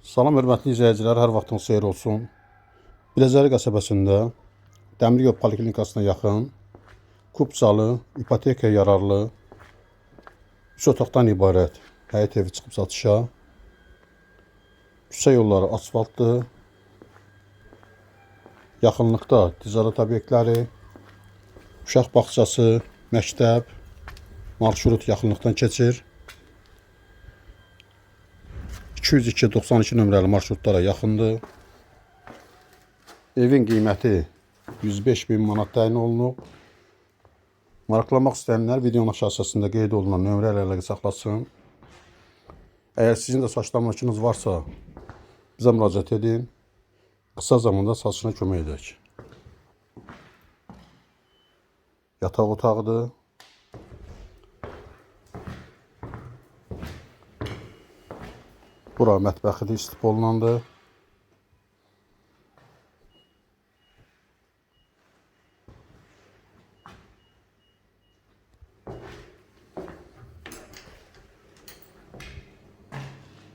Salam hörmətli izləyicilər, hər vaxtınız xeyir olsun. Biləcəri qəsəbəsində Dəmiryol Poliklinikasına yaxın kupçalı, ipotekaya yararlı 3 otaqdan ibarət həyət evi çıxıb satışa. Küçə yolları asfaltdır. Yaxınlıqda ticarət obyektləri, uşaq bağçası, məktəb, marşrut yaxınlıqdan keçir. 202-92 nömrəli marşrutlara yaxındır. Evin qiyməti 105 min manat təyin olunub. Maraqlanmaq istəyənlər videonun aşağı hissəsində qeyd olunan nömrə ilə əlaqə saxlasın. Əgər sizin də satışda mülkünüz varsa, bizə müraciət edin. Qısa zamanda satışına kömək edək. Yataq otağıdır. Bura mətbəxidir, istif olunandır.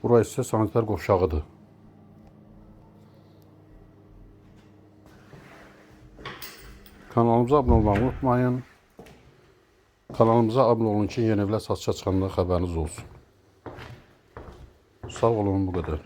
Bura isə sanitar qovşağıdır. Kanalımıza abunə olmağı unutmayın. Kanalımıza abunə olun ki, yeni evlər satışa çıxanda xəbəriniz olsun. Sağ olun, bu qədər.